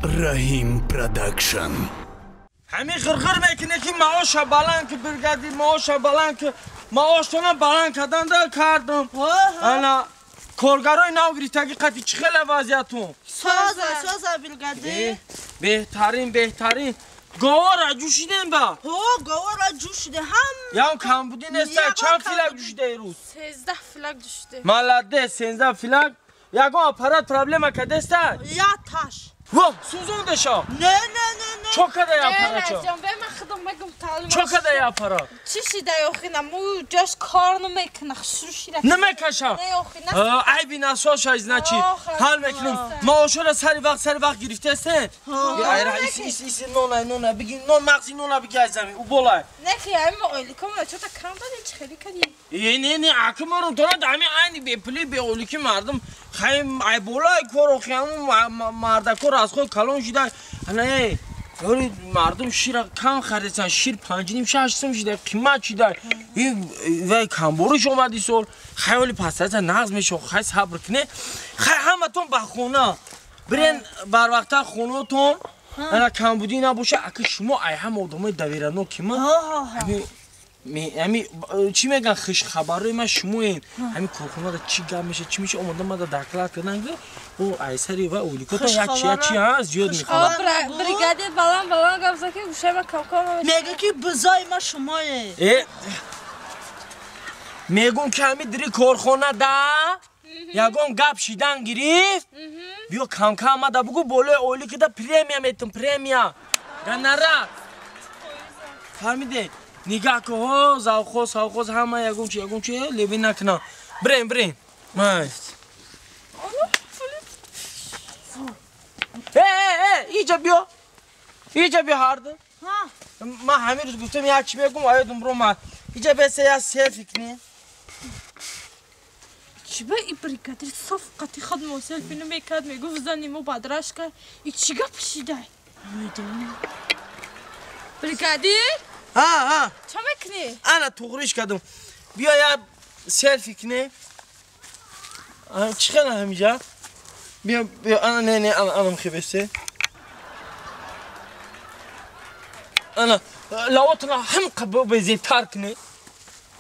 Раҳим Продакшн. Ҳамин ғирғир мекунӣ ки маоша баланд ки бригади маоша баланд ки маоштона баланд карданда кардам. Ана коргарои нав гирифтагӣ қати чӣ хеле вазъиятун? Соза, соза бригади. Беҳтарин, беҳтарин. Говора ҷӯшидем ба? Ҳо, говора ҷӯшиде ҳам. Ям камбудӣ нест, чанд филак ҷӯшида ирӯз? 13 филак ҷӯшиде. Молодец, 13 филак. Ягон аппарат проблема кадеста? Я таш. Во, сӯзондаша? Не, не, не, не. Чо када я аппаратча? Не, ҷон, ман худам мегум таълим. Чо када я аппарат? Чӣ шида охина? Мо ҷош кор намекуна, хушрӯ шида. Намекаша? Не, охина. Айби насоша, значит. Ҳал мекунем. Маошора сари вақт, сари вақт гирифтасе? Айра, ис, ис, ис, нона, нона, биги, нон мағзи нона биги аз замин, у болай. Не, ки ами мо ойликомона чота кам дадем, чӣ хеле кадӣ? Е, не, не, аки морум тона дами айни бепули, беолики мардум. Хай, ай болай кор охиаму мардакор аз худ калон шида. Ана, эй, ёри мардум шира кам харидсан, шир 5.5-6 сум шида, қимат шида. Вай камбориш омади сол. Хай оли пастаца нағз мешо, хай сабр кне. Хай ҳаматон ба хона. Бирен барвақта хонотон. Ана камбудӣ набоша, аки шумо ай ҳама одамои давирано ки ман. Ами чӣ меган хушхабарои ман шумоен. Ҳамин корхонада чӣ гап меша, чӣ меша, омада мада доклад кардан ки о айсари ва уликото як чи як чи ҳаст зиёд мехӯрад. Бригадир баланд баланд гап зад ки гӯшаи ман кам-кам намешавад. Мега ки бизои ма шумое. Э, мегум ки ҳамин дири корхонада ягон гап шидан гирифт, биё кам-кам мада бугу болои ойликида премия метум, премия. Гонорар. Фаҳмиде? Нигаҳ ку, ҳо, завхоз, савхоз ҳама ягон чи, ягон чи леви накунам. Бирем, бирем. Май. Э, э, э, иҷа биё. Иҷа биё ҳарду. Ман ҳамин рӯз гуфтам як чи мегум, аёдум ромад. Иҷа бесе як селфи кунем. Чӣ ба и бригадир соф қати худ мо селфи намекард, мегуфт зани мо бадрашка. И чӣ гап шидай? Намедонам. Бригадир? Ҳа, ҳа. Чӣ мекунӣ? Ана туғриш кардам. Биё як селфи кунем. Чӣ хела ҳамиҷа? Биё, биё, ана, не, не, ана, ана мехебесе. Ана, лавотона ҳам қабо безебтар кунӣ.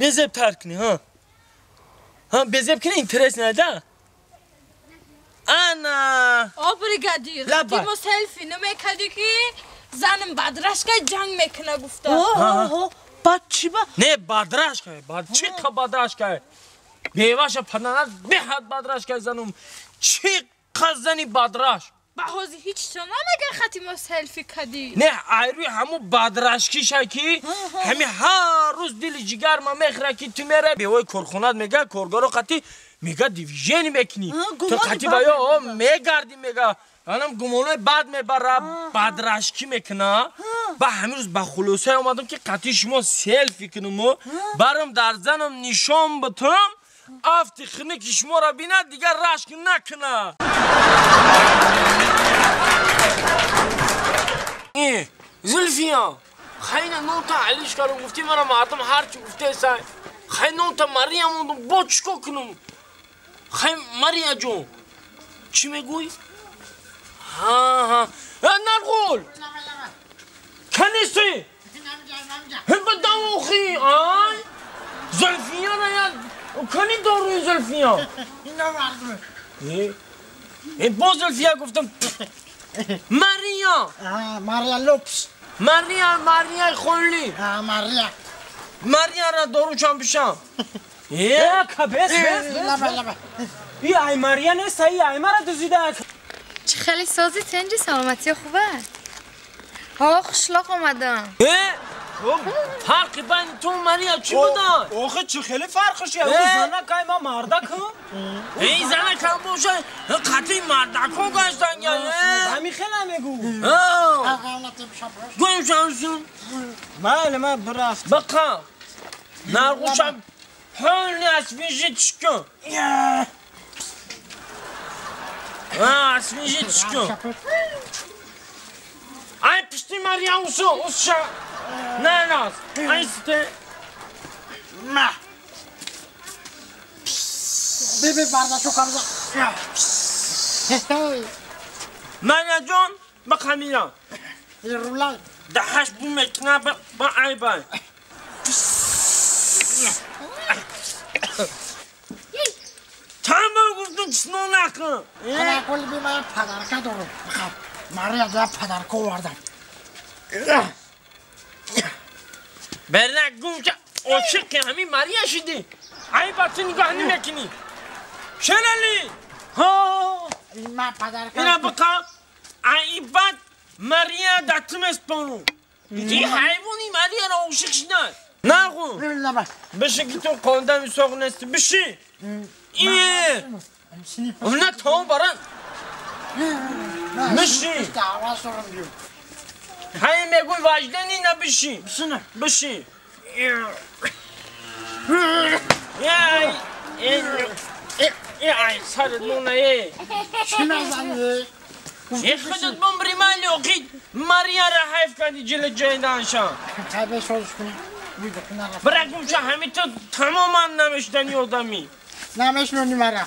Безебтар кунӣ, ҳа. Ҳа, безеб кунӣ интерес нада? Ана. О, бригадир, ти мо селфи намекардӣ ки занам бадрашка ҷанг мекуна гуфта. О, бад чӣ ба? Не, бадрашка, бад чӣ қа бадрашка? Беваша пананат беҳад бадрашка занум. Чӣ қа зани бадраш? Ба ҳозир ҳеҷ чо намега хати мо селфи кадӣ. Не, айрӯи ҳамун бадрашкиша ки ҳами ҳар рӯз дили ҷигар ма мехӯра ки ту мера бевои корхонат мега, коргаро қати мега движение мекунӣ. Ту қати ба ё мегардӣ мега. Анам гумонои бад мебара, бадрашкӣ мекуна. Ба ҳамин рӯз ба хулосае омадам ки қати шумо селфи кунуму барам дар занам нишон битам, афти хунуки шуморо бинад, дигар рашк накуна. Э, Зулфия, хайна нота алиш кардам, гуфтӣ мара мардум ҳар чӣ гуфтеса. Хай нота Мария мондум, бо чӣ кор кунум? Хай Мария ҷон, чӣ мегӯй? Ҳа, ҳа. Э, Нарғул! Канисти? Ҳе давохи, ай? Зулфия ра як кани доруи Зулфия? Э, э, бо Зулфия гуфтам. Мария! Мария Лопес. Мария, Мария Холли. Мария. Мария ра дору чам пишам. Э, кабес, бес, бес. И ай Мария нест, ай ай мара дуздида. Чӣ хеле сози тенҷи саломатӣ хубе? Ҳо, хушлоқ омадам. Э, фарқи байни ту Мария чӣ буда? Охе чӣ хеле фарқш я? Ӯ занакай ма мардакам. Эй, занакам боша, қати мардакон гаштан я. Ҳами хела мегӯ. Гӯем шансун. Майли, ма бирафт. Бақа. Нарғушам ҳолни освежить кун. Освежить кун. Ай пишти Мария усу, усша. Нараз. Ай сте. Ма. Бебе барда шо карда. Мария ҷон, Бақамира. Рулай. Дахаш бу мекна ба айбай. Чанд бор гуфтум чисно накун. Ана би ман падарка дорам. Мария да падарка овардам. Бернак гумша ошиқи ҳамин Мария шидӣ. Ай ба ту нигоҳ намекунӣ. Шерали! Ҳо! Ман падарка. Ина биқа. Айбат Мария да ту меспонум. Ди ҳайвони Марияро ошиқ шида. Нағу. Биши ки ту қонда мисоқ нести. Биши. Ие. На то баран. Биши. Ҳай мегӯй ваҷдани на биши. Биши. Ай, ай, сарат мона е. Чӣ мезанӣ? Е худат бумри мали оқид Марияра ҳайф кардӣ ҷили ҷойданша. Хайбе соз кунӣ. Бирак гумша ҳами ту тамоман намешдани одамӣ. Намешнонӣ мара.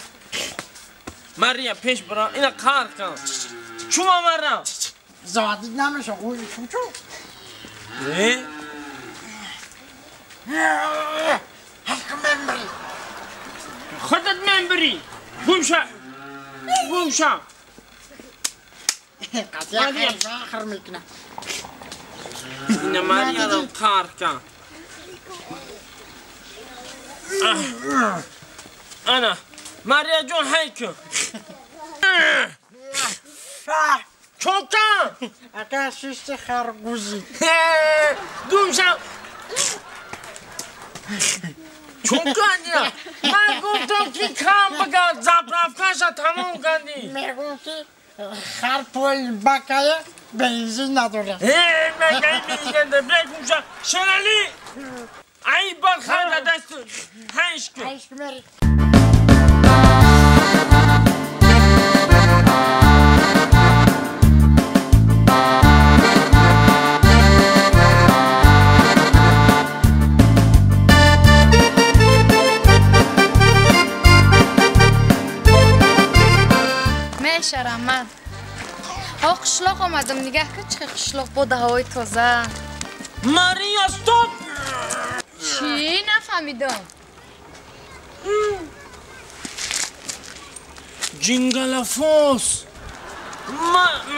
Мария пеш бира, ина қар кан. Чума мара? Зоди намеша, ой чу. Е? Ҳақ мембри. Худат мембри. Гумша. Гумша. Мария ахр мекунад. Ина Марияро қар кан. Ана, Мария ҷон ҳай кун. Чокан! Ака шишти харгузӣ. Гумша. Чокан ина. Ман гуфтам ки кам бага заправкаша тамом кардӣ. Мегӯм ки хар пол бакая бензин надорад. Мегай бензин надорад. Бля гумша. Шерали! Ай бар хар да дасту. Ҳайш кун. Ҳайш кун мери. Шарамат. Ҳо қишлоқ омадам, нигаҳ кун чӣ қишлоқ бо ҳавои тоза. Мария, стоп! Чӣ нафаҳмидам? Ҷингалафос.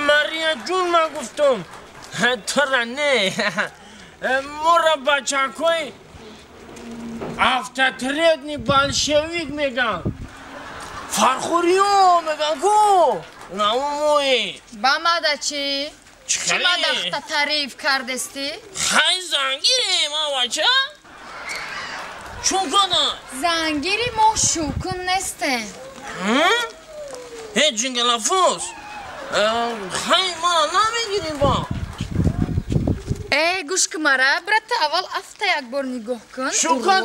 Мария ҷун ман гуфтам. Тура не. Моро бачакҳои автотрядни болшевик меган. Фархуриё меган ку. Наумои. Ба мада чӣ? Чӣ мада хта тариф кардестӣ? Хай зангирем, авача. Чун кана? Зангири мо шукун нестем. Э, ҷингалафос. Хай мана намегирим ба. Э, гӯш кун мара, брата аввал афта як бор нигоҳ кун. Шукун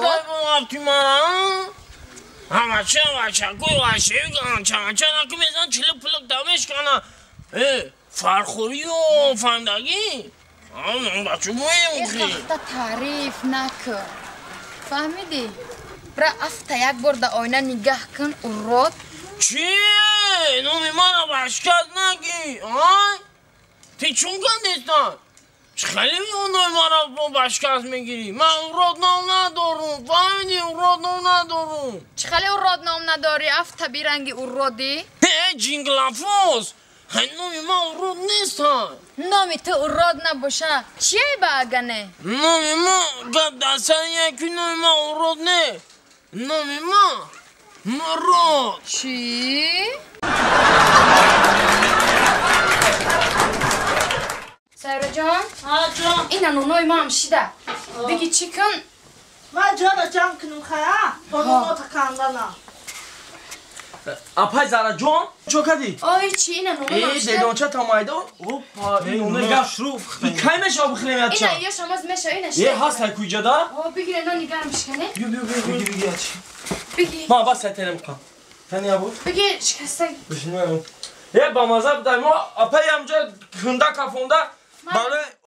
афти мара? Авача, авача, гӯй вашевик, анча, анча, наку мезан чилик пулик дамешкана. Э, фархуриё, фаҳмидагӣ? Ман бачу моем охи. Э, тариф накун. Фаҳмидӣ? Бра афта як бор да оина нигаҳ кун, урод. Чӣ? Номи мана башкат нагӣ, ай? Ти чун кандестан? Чӣ хеле номи мара башкат мегирӣ? Ман урод ном надорум, фаҳмидӣ? Урод ном надорум. Чӣ хеле урод ном надорӣ? Афта биранги уродӣ? Э, ҷинглафос! Ҳай номи ман урод нест ҳай. Номи ту урод набоша. Чие ба агане? Номи ман гап дар сари яки номи ман урод не. Номи ман Мурод. Чӣ? Сайраҷон? Ҳа, ҷон. Ина нонои маам шида. Биги чӣ кун? Ман ҷора ҷамъ кунум хая? Бо нонота кандана. Апай Зараҷон, чо кардӣ? Ой, чӣ ина нонои Э, дедонча тамайдо. Опа, ин нонои гап. Кай мешава бихӯрем яча? Ина ё шамоз мешава, ина Е, ҳаст ай куҷада? О, бигире нони гарм шикане. Биё, биё, биё, биги, биги ячи. Биги. Ма бас сайтенем кам. Тани ябу? Биги, шикаста. Бишинем. Е, ба маза будай мо апай амҷа хунда кафонда барои